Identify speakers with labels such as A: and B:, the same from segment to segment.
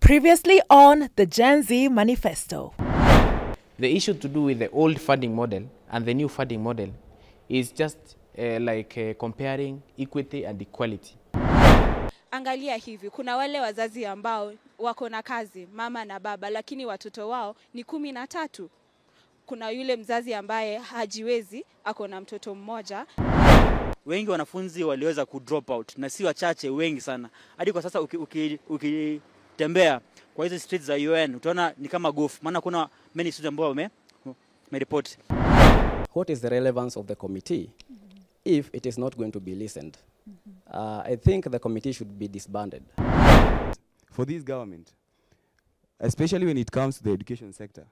A: Previously on the Gen Z Manifesto.
B: The issue to do with the old funding model and the new funding model is just like comparing equity and equality.
C: Angalia hivi, kuna wale wazazi ambao wako na kazi, mama na baba, lakini watoto wao ni 13. Kuna yule mzazi ambaye hajiwezi, ako na mtoto mmoja.
D: Wengi wanafunzi waliweza ku drop out na si wachache, wengi sana. Hadi kwa sasa ukitembea kwa hizo streets za UN utaona ni kama gofu, maana kuna many students ambao wamereport.
E: What is the relevance of the committee if it is not going to be listened? I think the committee should be disbanded.
F: For this government, especially when it comes to the education sector,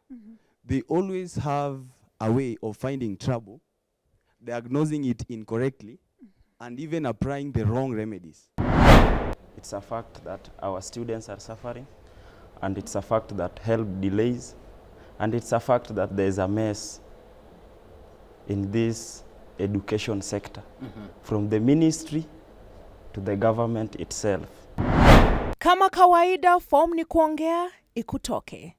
F: they always have a way of finding trouble, diagnosing it incorrectly, and even applying the wrong remedies.
G: It's a fact that our students are suffering, and it's a fact that help delays, and it's a fact that there's a mess in this education sector, from the ministry to the government itself.
A: Kama kawaida, form ni kuongea ikutoke.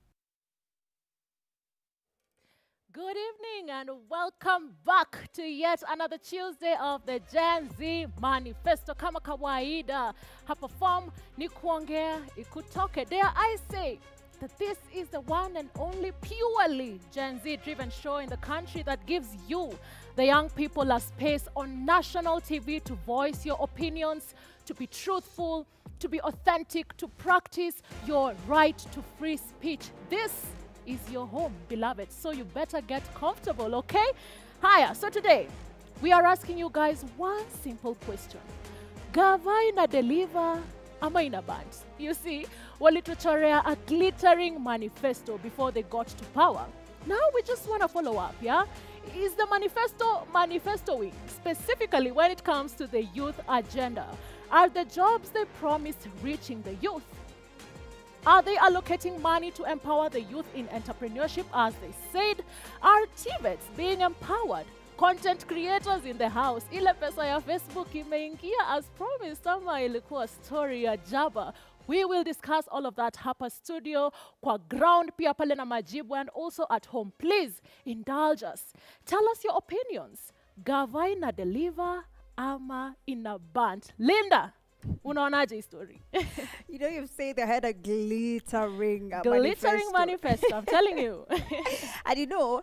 H: Good evening and welcome back to yet another Tuesday of the Gen Z Manifesto. Kama kawaida, hapa form ni kuongea ikutoke. Dare I say that this is the one and only purely Gen Z driven show in the country that gives you, the young people, a space on national TV to voice your opinions, to be truthful, to be authentic, to practice your right to free speech. This is your home, beloved, so you better get comfortable, okay? Haya, so today we are asking you guys one simple question. Gava ina deliver ama ina bant? You see, walituchorea a glittering manifesto before they got to power. Now we just want to follow up, yeah? Is the manifesto manifestoing, specifically when it comes to the youth agenda? Are the jobs they promised reaching the youth? Are they allocating money to empower the youth in entrepreneurship as they said? Are TVETs being empowered? Content creators in the house, ile pesa ya Facebook imeingia as promised ama ilikuwa story ya jaba? We will discuss all of that hapa studio, kwa ground pia pale na majibu, and also at home. Please indulge us. Tell us your opinions. Gava ina deliver ama ina bant? Linda, unaonaje story?
I: You know, you say they had a glittering
H: glittering manifesto, I'm telling you.
I: And you know,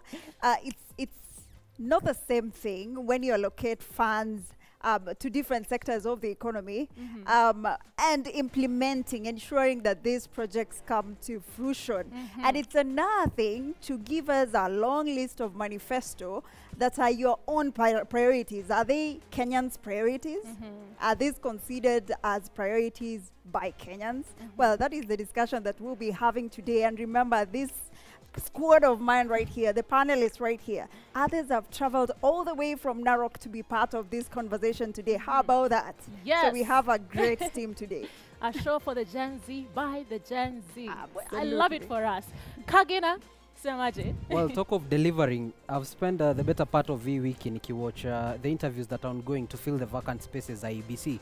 I: it's not the same thing when you allocate funds to different sectors of the economy, and implementing, ensuring that these projects come to fruition. And it's another thing to give us a long list of manifesto that are your own priorities. Are they Kenyans' priorities? Are these considered as priorities by Kenyans? Well, that is the discussion that we'll be having today. And remember, this squad of mine right here, the panelists right here. Others have traveled all the way from Narok to be part of this conversation today. How about that?
H: Yes.
I: So we have a great team today.
H: A show for the Gen Z by the Gen Z. Absolutely. I love it for us. Kagina, semaje?
J: Well, talk of delivering, I've spent the better part of the week in nikiwatch the interviews that are ongoing to fill the vacant spaces IEBC.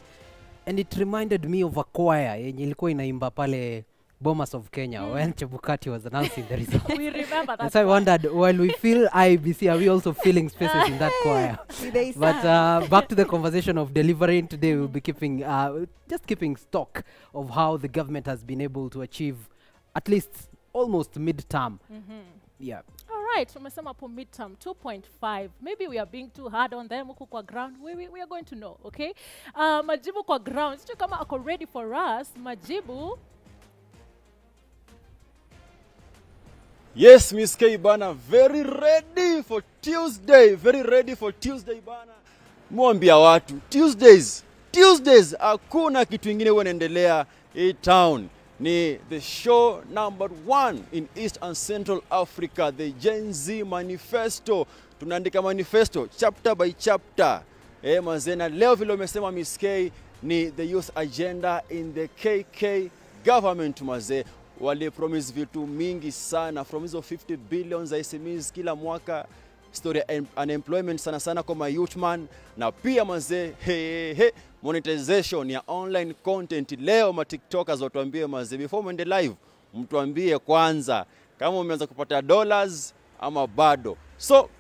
J: And it reminded me of a choir yenye ilikuwa inaimba pale Bomas of Kenya when Chebukati was announcing the result.
H: We remember that.
J: And so I wondered, while we fill IEBC, are we also filling spaces in that choir? But back to the conversation of delivering today, we'll be keeping just keeping stock of how the government has been able to achieve at least almost mid-term. Yeah.
H: All right, umesema po midterm 2.5. Maybe we are being too hard on them huku kwa ground. We are going to know, okay? Majibu kwa ground. Sijui kama ako ready for us. Majibu.
K: Yes, Miss K bana, very ready for Tuesday, very ready for Tuesday bana. Mwambia watu, Tuesdays, hakuna kitu ingine huwa inaendelea hii town. Ni the show number 1 in East and Central Africa, the Gen Z Manifesto. Tunaandika manifesto chapter by chapter. Mazena, leo vile umesema Miss K ni the youth agenda in the KK government mazee. Wali promise vitu mingi sana, from hizo 50 billion za SMEs kila mwaka. story ya unemployment sana sana kwa ma youth man, na pia mazee he monetization ya online content. Leo ma TikTokers watuambie mazee, before mwende live mtuambie kwanza kama umeanza kupata dollars ama bado. So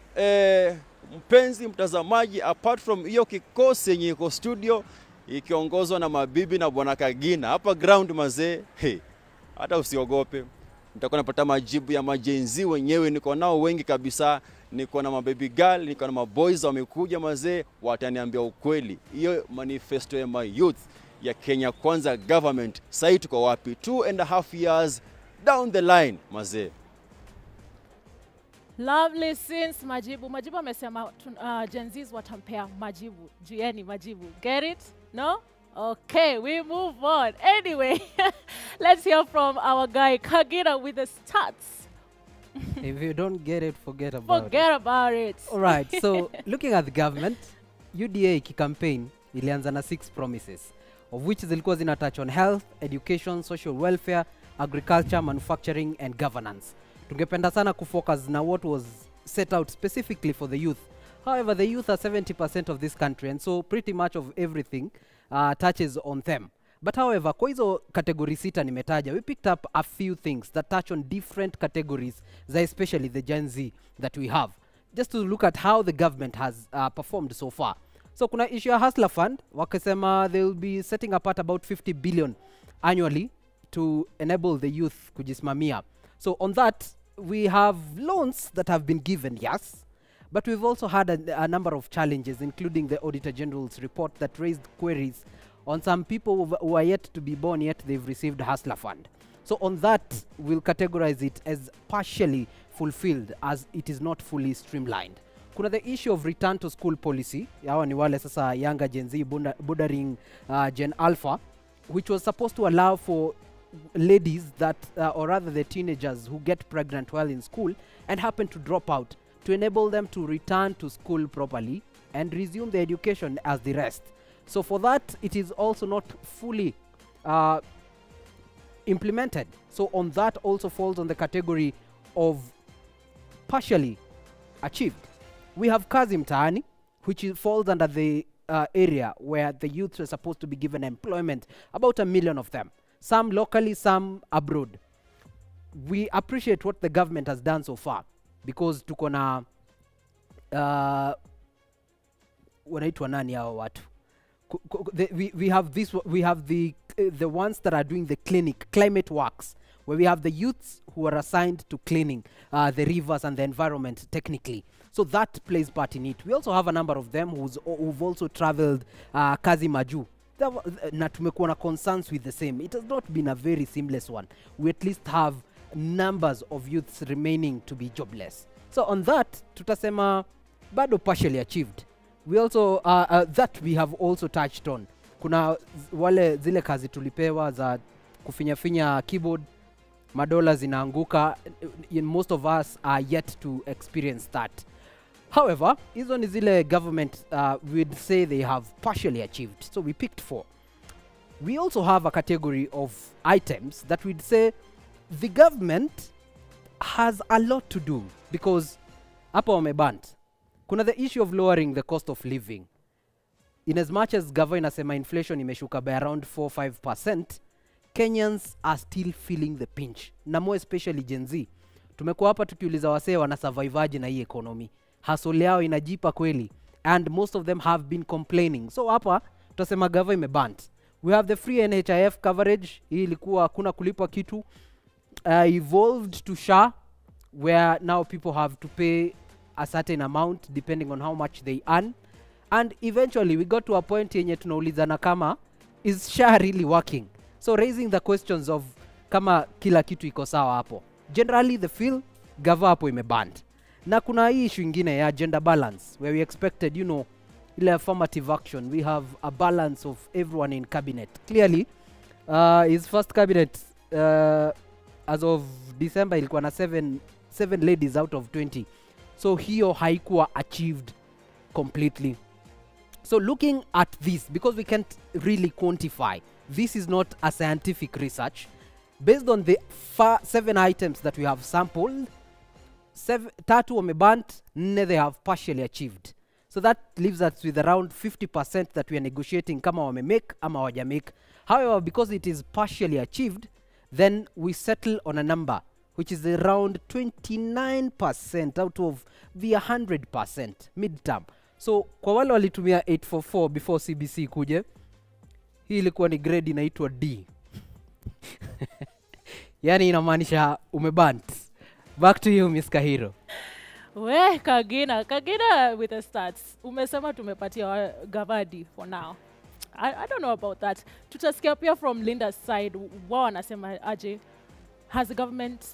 K: mpenzi mtazamaji, apart from hiyo kikosi yenye iko studio ikiongozwa na mabibi na bwana Kagina hapa ground mazee, hata usiogope, nitakuwa napata majibu ya majenzi wenyewe. Niko nao wengi kabisa, niko na mababy girl, niko na maboys wamekuja mazee, wataniambia ukweli. Hiyo manifesto ya my youth ya Kenya Kwanza government, sasa tuko wapi 2.5 years down the line mazee?
H: Lovely scenes, Majibu. Majibu amesema Gen Zs watampea majibu. Jueni majibu. Get it? No? Okay, we move on. Anyway, let's hear from our guy Kagira with the stats.
J: If you don't get it, forget about it.
H: Forget about it.
J: All right, so looking at the government, UDA campaign ilianza na 6 promises, of which zilikuwa zina touch on health, education, social welfare, agriculture, manufacturing and governance. Tungependa sana kufocus na what was set out specifically for the youth. However, the youth are 70% of this country, and so pretty much of everything touches on them. But however, kwa hizo category sita nimetaja, we picked up a few things that touch on different categories, especially the Gen Z that we have, just to look at how the government has performed so far. So kuna issue ya Hustler Fund, wakasema they will be setting apart about 50 billion annually to enable the youth kujisimamia. So on that, we have loans that have been given, yes, but we've also had a number of challenges, including the Auditor General's report that raised queries on some people who are yet to be born, yet they've received Hustler Fund. So on that, we'll categorize it as partially fulfilled, as it is not fully streamlined. Kuna the issue of return to school policy, hawa ni wale sasa younger Gen Z bordering Gen Alpha, which was supposed to allow for ladies that, or rather the teenagers who get pregnant while in school and happen to drop out, to enable them to return to school properly and resume their education as the rest. So for that, it is also not fully implemented. So on that also falls on the category of partially achieved. We have Kazi Mtaani, which falls under the area where the youth are supposed to be given employment, about 1 million of them, some locally, some abroad. We appreciate what the government has done so far, because tuko na wanaitwa nani hao watu? We have this, we have the ones that are doing the clinic, climate works, where we have the youths who are assigned to cleaning the rivers and the environment technically. So that plays part in it. We also have a number of them who've also traveled Kazi Maju. Na tumekuwa na concerns with the same. It has not been a very seamless one. We at least have numbers of youths remaining to be jobless. So on that, tutasema bado partially achieved. We also, that we have also touched on. Kuna wale zile kazi tulipewa za kufinya-finya keyboard, madola zinaanguka, in most of us are yet to experience that. However, hizo ni zile government we'd say they have partially achieved. So we picked 4. We also have a category of items that we'd say the government has a lot to do, because hapa wamebant. Kuna the issue of lowering the cost of living. In as much as gava inasema inflation imeshuka by around 4-5%, Kenyans are still feeling the pinch, na more especially Gen Z. Tumekuwa hapa tukiuliza wasee wana survive na hii economy. Hustle yao inajipa kweli, and most of them have been complaining. So hapa tutasema gava imebant. We have the free NHIF coverage. Hii ilikuwa hakuna kulipa kitu. Evolved to SHA, where now people have to pay a certain amount depending on how much they earn. And eventually we got to a point yenye tunaulizana kama is SHA really working? So raising the questions of kama kila kitu iko sawa hapo. Generally the feel gava hapo imeband. Na kuna hii issue ingine ya gender balance where we expected, you know, ile affirmative action. We have a balance of everyone in cabinet. Clearly, his first cabinet as of December ilikuwa na 7 ladies out of 20. So hiyo haikuwa achieved completely. So looking at this, because we can't really quantify, this is not a scientific research. Based on the 7 items that we have sampled, 3 wamebant, 4 they have partially achieved. So that leaves us with around 50% that we are negotiating kama wamemake ama hawajamake. However, because it is partially achieved, then we settle on a number which is around 29% out of the 100% midterm. So kwa wale walitumia 844 before CBC kuje, hii ilikuwa ni grade inaitwa D. Yani inamaanisha umebant. Back to you, Miss Kahiro.
H: We, Kagina with the stats. Umesema tumepatia Gavadi for now. I don't know about that. Tutasikia pia from Linda's side, wao wanasema aje, has the government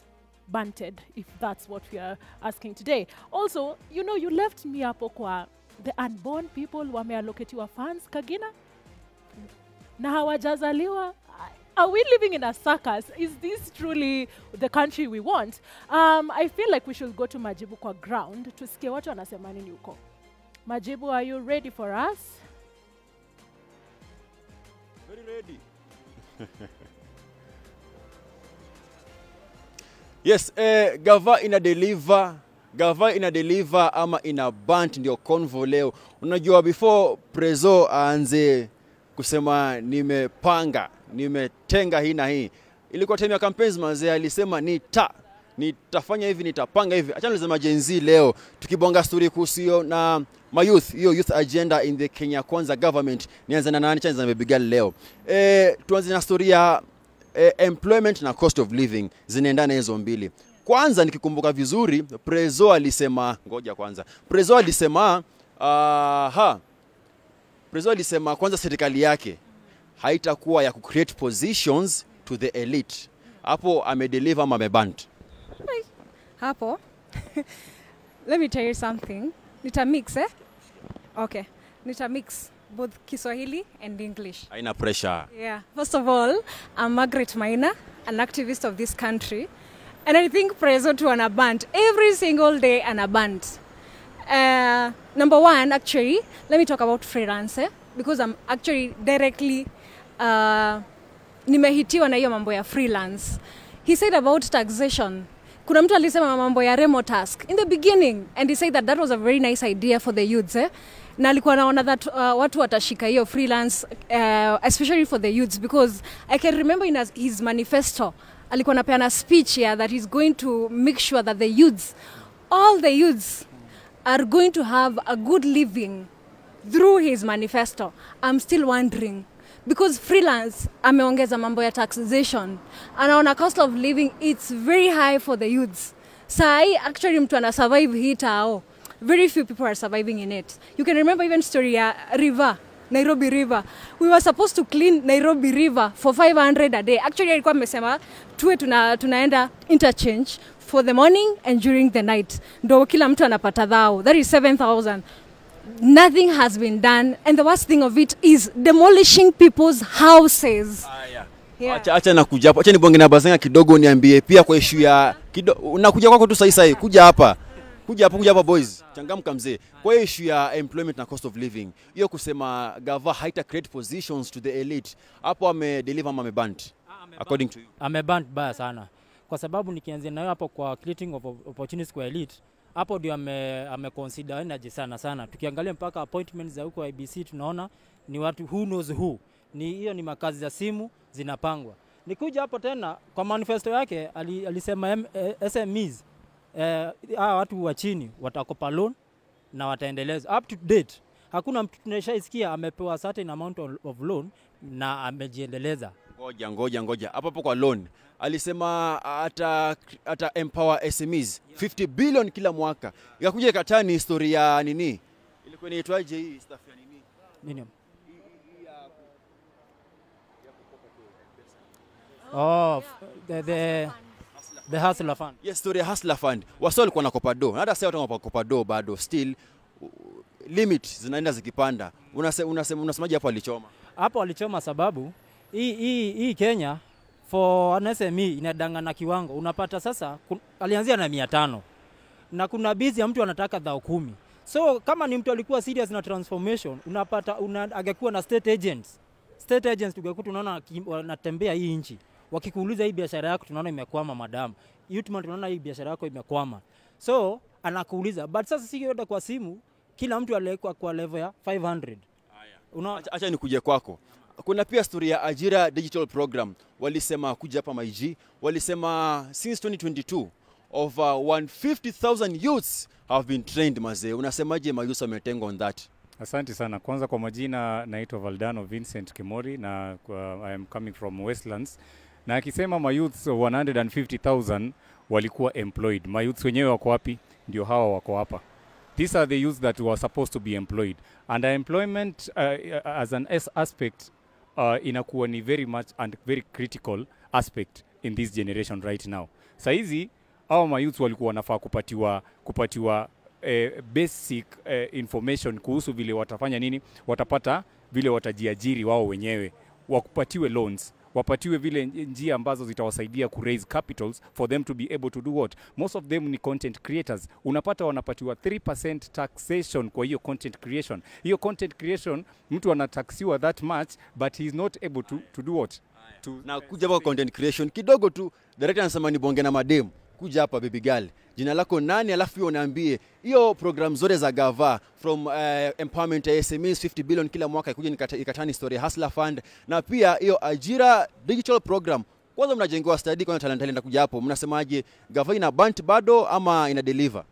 H: banted, if that's what we are asking today. Also, you know, you left me hapo kwa the unborn people wameallocatiwa funds, Kagina? Na hawajazaliwa. Are we living in a circus? Is this truly the country we want? I feel like we should go to Majibu kwa ground tusikie watu wanasema nini huko. Majibu, are you ready for us?
K: Very ready. Yes, Gava ina deliver ama ina bant ndio convo leo. Unajua before Prezo aanze kusema nimepanga, nimetenga hii na hii, ilikuwa time ya campaigns manze, alisema nitafanya hivi, nitapanga hivi. Acha nisema Gen Z leo tukibonga story kuhusu hiyo na my youth, hiyo youth agenda in the Kenya Kwanza government. Nianze na nani? Chanza na baby girl leo. Tuanze na story ya employment na cost of living, zinaendana hizo mbili. Kwanza nikikumbuka vizuri, Prezo alisema, ngoja kwanza. Prezo alisema Prezo alisema kwanza serikali yake haitakuwa ya kucreate positions to the elite. Hapo amedeliver ama amebant?
L: Hapo. Let me tell you something. Nita mix, eh? Okay. Nita mix both Kiswahili and English.
K: Haina pressure.
L: Yeah. First of all, I'm Margaret Maina, an activist of this country. And I think Prezo to anabant every single day anabant. Number one, actually, let me talk about freelancer, because I'm actually directly nimehitiwa na hiyo mambo ya freelance. He said about taxation. Kuna mtu alisema mambo ya remote task in the beginning, and he said that that was a very nice idea for the youths, eh? Na alikuwa anaona that watu watashika hiyo freelance, especially for the youths, because I can remember in his manifesto alikuwa anapeana speech here that he's going to make sure that the youths, all the youths are going to have a good living through his manifesto. I'm still wondering, because freelance ameongeza mambo ya taxation, anaona cost of living it's very high for the youths. Sai actually mtu ana survive hii tao. Very few people are surviving in it. You can remember even story ya river, Nairobi River. We were supposed to clean Nairobi River for 500 a day. Actually alikuwa amesema tuwe tunaenda interchange for the morning and during the night. Ndo kila mtu anapata dhao. That is 7,000. Nothing has been done, and the worst thing of it is demolishing people's houses. Yeah.
K: Acha nakuja hapo. Acha nibonge na Bazenga kidogo, niambie pia kwa issue ya nakuja kwako tu sahi. Kuja hapa. Kuja hapa boys. Changamka mzee. Kwa issue ya employment na cost of living, hiyo kusema Gava haita create positions to the elite. Hapo ame deliver ama amebant? According to you.
M: Amebant baya sana. Kwa sababu nikianzia nayo hapo kwa creating of opportunities kwa elite, hapo ndio ame consider energy sana sana. Tukiangalia mpaka appointments za huko IBC tunaona ni watu who knows who. Ni hiyo ni makazi za simu zinapangwa. Nikuja hapo tena kwa manifesto yake alisema SMEs, watu wa chini watakopa loan na wataendeleza. Up to date hakuna mtu tunashaisikia amepewa certain amount of loan na amejiendeleza.
K: Ngoja. Hapo kwa loan alisema ata empower SMEs 50 billion kila mwaka. Ikakuja ikatani historia ya nini? Ilikuwa inaitwaje hii stuff ya nini?
M: Nini? Oh, the Hustler Fund.
K: Yes, story ya Hustler Fund. Wasio walikuwa wanakopa do. Hata sasa watu wanakopa do bado still limit zinaenda zikipanda. Unasemaje hapo alichoma?
M: Hapo alichoma sababu hii Kenya for an SME inadangana kiwango. Unapata sasa alianzia na 500 na kuna busy ya mtu anataka 10,000. So kama ni mtu alikuwa serious na transformation, unapata angekuwa na state agents. State agents tungekuwa tunaona wanatembea hii nchi. Wakikuuliza hii biashara yako tunaona imekwama madam. Youthman tunaona hii biashara yako imekwama. So anakuuliza, but sasa si yote kwa simu, kila mtu alikuwa kwa level ya 500.
K: Acha nikuje kwako. Kuna pia story ya Ajira Digital Program. Walisema kuja hapa maiji, walisema since 2022 over 150,000 youths have been trained mazee. Unasemaje mayouths wametengwa on that?
N: Asante sana. Kwanza kwa majina naitwa Valdano Vincent Kimori na I am coming from Westlands. Na akisema mayouths 150,000 walikuwa employed. Mayouths wenyewe wako wapi? Ndio hawa wako hapa. These are the youths that were supposed to be employed. And employment as an aspect inakuwa ni very much and very critical aspect in this generation right now. Saizi hawa mayouths walikuwa wanafaa kupatiwa basic information kuhusu vile watafanya nini, watapata vile watajiajiri wao wenyewe, wakupatiwe loans, wapatiwe vile njia ambazo zitawasaidia ku raise capitals for them to be able to do what. Most of them ni content creators. Unapata wanapatiwa 3% taxation kwa hiyo content creation. Hiyo content creation mtu anataxiwa that much but he is not able to do what.
K: Na kuja hapa content creation kidogo tu, director anasema ni bonge na mademu. Kuja hapa baby girl, jina lako nani, alafu hiyo niambie hiyo program zote za gava from empowerment ya SMEs 50 billion kila mwaka ikuja ikatani story Hustler Fund, na pia hiyo Ajira Digital Program. Kwanza mnajengewa study kwa talanta ile kuja hapo, mnasemaje gava ina bant bado ama ina deliver?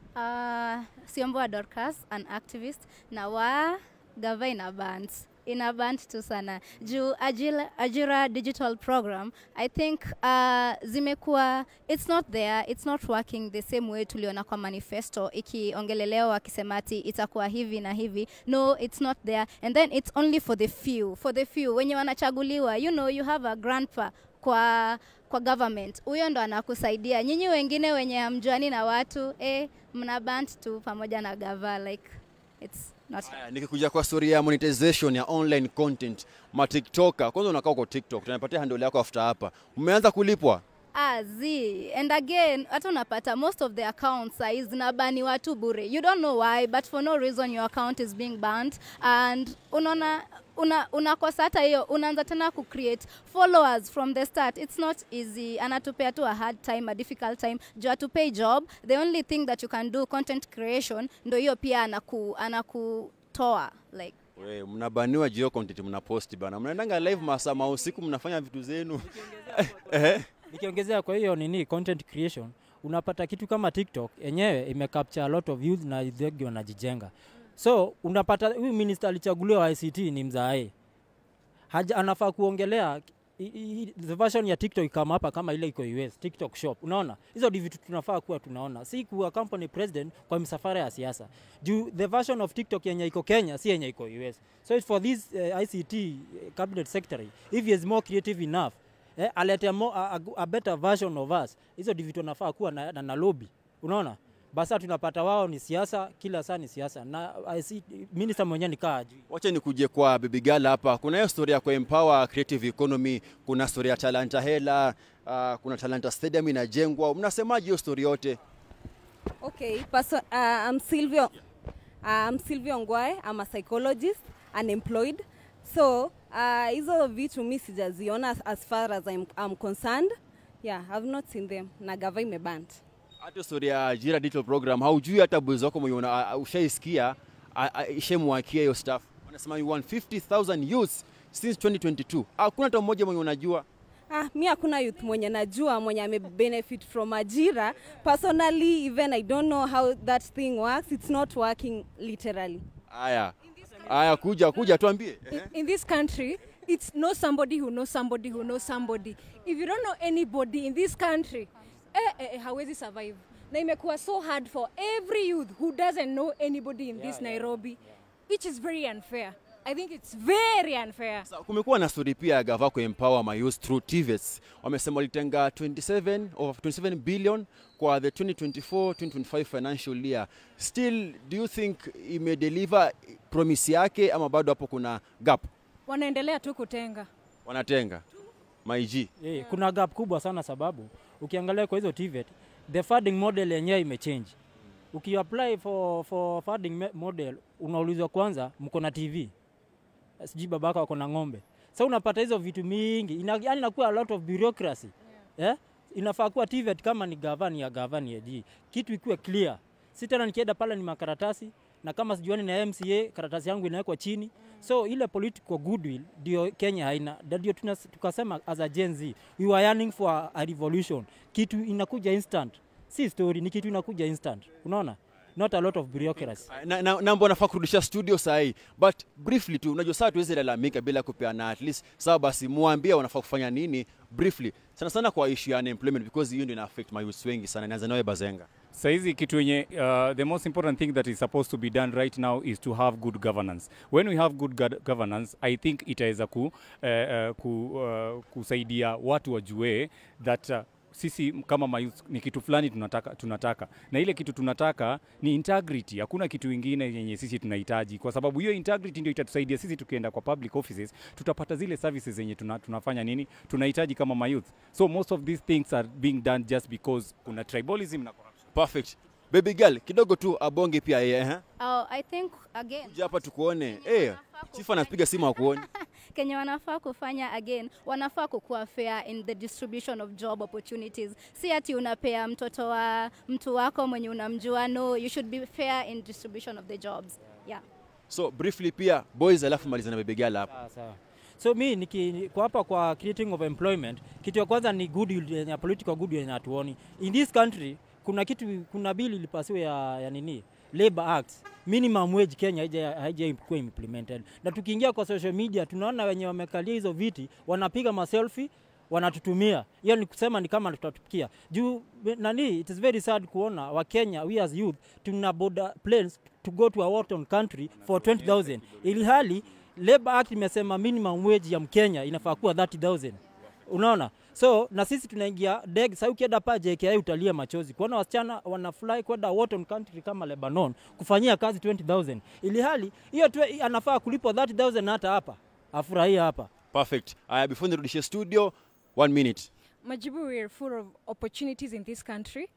O: Siomboa Dorcas, an activist, na wa gava ina bant. Ina band tu sana. Juu Ajira Digital Program, I think zimekuwa, it's not there, it's not working the same way tuliona kwa manifesto, ikiongelelewa wakisema ati itakuwa hivi na hivi. No, it's not there. And then it's only for the few, wenye wanachaguliwa. You know, you have a grandpa kwa government, huyo ndo anakusaidia. Nyinyi wengine wenye hamjuani na watu, mna band tu pamoja na gava, like it's not.
K: Nikikuja kwa story ya monetization ya online content, ma TikToker, kwanza unakaa kwa TikTok, tunapatia handle yako after hapa. Umeanza kulipwa?
O: And again, hata unapata most of the accounts zinabani watu bure. You don't know why, but for no reason your account is being banned. And unaona unakosa hata hiyo, unaanza tena ku create followers from the start. It's not easy. Anatupea tu a hard time, a difficult time. Juu to pay job, the only thing that you can do content creation, ndio hiyo pia anakutoa like.
K: We, mnabaniwa jio content mnaposti bana. Mnaendanga live masaa mausiku mnafanya vitu zenu.
M: Nikiongezea kwa hiyo nini content creation, unapata kitu kama TikTok yenyewe imecapture a lot of youth na wengi wanajijenga. So unapata huyu minister alichaguliwa wa ICT ni mzae. Anafaa kuongelea the version ya TikTok kama hapa kama ile iko US, TikTok shop. Unaona? Hizo ndivyo vitu tunafaa kuwa tunaona. Si kuwa company president kwa msafara ya siasa. Juu the version of TikTok yenye iko Kenya si yenye iko US. So it's for this ICT cabinet secretary, if he is more creative enough, alete a better version of us. Hizo ndivyo tunafaa kuwa na lobby. Unaona? Basi tunapata wao ni siasa, kila saa ni siasa. Na minister mwenyewe nikaa.
K: Wacha nikuje kwa baby girl hapa. Kuna hiyo story ya kuempower creative economy, kuna story ya Talanta Hela, kuna Talanta Stadium inajengwa. Mnasemaje hiyo story yote?
P: Okay, I'm Sylvia Ngwae. I'm a psychologist, unemployed. So, hizo vitu mimi sijaziona as far as I'm concerned. Yeah, I've not seen them. Na gava imebanned.
K: Hata story ya Ajira Digital Program haujui hata boys wako mwenye ushaisikia ishemwakia hiyo staff. Wanasema you want 50,000 youths since 2022. Hakuna hata mmoja mwenye unajua.
P: Mi hakuna youth mwenye najua mwenye ame benefit from Ajira. Personally, even I don't know how that thing works. It's not working literally.
K: Aya. Aya, kuja tuambie.
L: In this country, it's know somebody who knows somebody who knows somebody. If you don't know anybody in this country, hawezi survive. Na imekuwa so hard for every youth who doesn't know anybody in this Nairobi, which is very unfair. I think it's very unfair.
K: So, kumekuwa na story pia ya gava ku empower my youth through TVETs. Wamesema walitenga 27 billion kwa the 2024-2025 financial year. Still, do you think ime deliver promise yake ama bado hapo kuna gap?
L: Wanaendelea tu kutenga.
K: Wanatenga. My G.
M: Kuna gap kubwa sana sababu ukiangalia kwa hizo TVET, the funding model yenyewe imechange. Uki-apply for funding model, unaulizwa kwanza mko na TV. Sijui babako ako na ng'ombe. Sasa unapata hizo vitu mingi, yaani inakuwa a lot of bureaucracy. Yeah. Inafaa kuwa TVET kama ni gavani ya gavani ya G. Kitu ikuwe clear. Si tena nikienda pale ni makaratasi na kama sijuani na MCA karatasi yangu inawekwa chini. So ile political goodwill ndio Kenya haina. Ndio tukasema as a Gen Z we were yearning for a revolution. Kitu inakuja instant. Si story, ni kitu inakuja instant. Unaona? Not a lot of bureaucracy.
K: Na mbona nafaa kurudisha studio saa hii, but briefly tu, unajua saa tuweze lalamika bila kupeana at least. Sawa basi muambie wanafaa kufanya nini briefly. Sana sana kwa issue ya unemployment because hiyo ndio ina affect mayouth wengi sana. Nianze nawe Bazenga.
N: Saizi kitu yenye the most important thing that is supposed to be done right now is to have good governance. When we have good governance, I think itaweza kusaidia watu wajue that sisi kama mayouth ni kitu fulani tunataka. Na ile kitu tunataka ni integrity. Hakuna kitu ingine yenye sisi tunahitaji, kwa sababu hiyo integrity ndio itatusaidia sisi tukienda kwa public offices tutapata zile services zenye tunafanya nini tunahitaji kama mayouth. So most of these things are being done just because kuna tribalism na corruption.
K: Perfect. Baby girl, kidogo tu abonge pia yeye, eh?
O: Oh, I think again.
K: Kuja hapa tukuone. Chief anapiga simu akuone.
O: Kenya wanafaa kufanya again, wanafaa kukuwa fair in the distribution of job opportunities. Si ati unapea mtoto wa mtu wako mwenye unamjua, no, you should be fair in distribution of the jobs. Yeah.
K: So briefly pia boys alafu maliza na baby girl hapa.
M: Sawa. So mi kwa hapa kwa creating of employment, kitu ya kwanza ni goodwill, ya political goodwill na hatuoni. In this country kuna bill ilipasiwa ya nini? Labor Act. Minimum wage Kenya haijakuwa implemented. Na tukiingia kwa social media tunaona wenye wamekalia hizo viti wanapiga ma selfie wanatutumia. Hiyo ni kusema ni kama tutatupikia. Juu nani, it is very sad kuona wa Kenya we as youth tuna border planes to go to a war-torn country for 20,000. Ilihali Labor Act imesema minimum wage ya Mkenya inafaa kuwa 30,000. Unaona? So na sisi tunaingia deg. Sasa ukienda pa JKI utalia machozi. Kuona wasichana wanafly kwenda war-torn country kama Lebanon kufanyia kazi 20,000. Ilihali hiyo tu anafaa kulipwa 30,000 hata hapa. Afurahia hapa.
K: Perfect. Aya, before nirudishie studio 1 minute.
L: Majibu, we are full of opportunities in this country,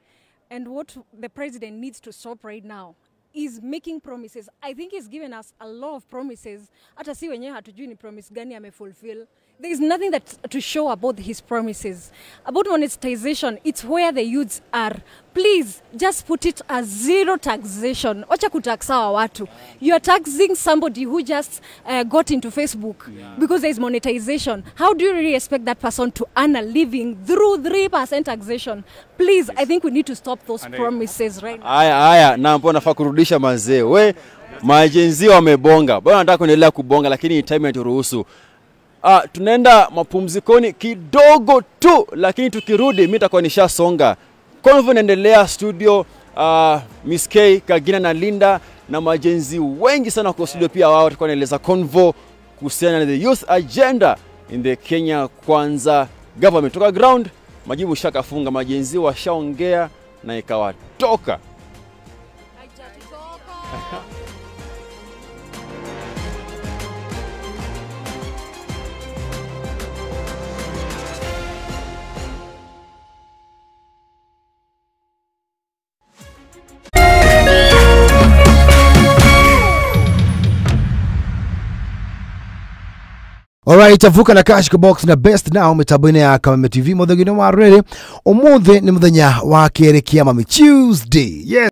L: and what the president needs to stop right now is making promises. I think he's given us a lot of promises. Hata si wenyewe hatujui ni promise gani amefulfill. There is nothing that to show about his promises. About monetization, it's where the youths are. Please, just put it as zero taxation. Wacha kutaxa watu. You are taxing somebody who just got into Facebook because there is monetization. How do you really expect that person to earn a living through 3% taxation? Please, I think we need to stop those promises right now.
K: Aya, aya, na mbona nafaa kurudisha mazee. We, majenzi wamebonga. Bwana nataka kuendelea kubonga lakini time haituruhusu. Tunaenda mapumzikoni kidogo tu, lakini tukirudi mimi nitakuwa nishasonga. Convo inaendelea studio, Miss K, Kagina na Linda na majenzi wengi sana kwa studio pia wao watakuwa wanaeleza convo kuhusiana na the youth agenda in the Kenya Kwanza government. Toka ground, majibu shakafunga, majenzi washaongea na ikawatoka.
Q: Alright, avuka na Cash Box na Best Now mitambo-inĩ ya Kameme TV mũthenya-inĩ wa rĩrĩ ũmũthĩ nĩ mũthenya wa kerĩ kĩa Mami Tuesday. Yes.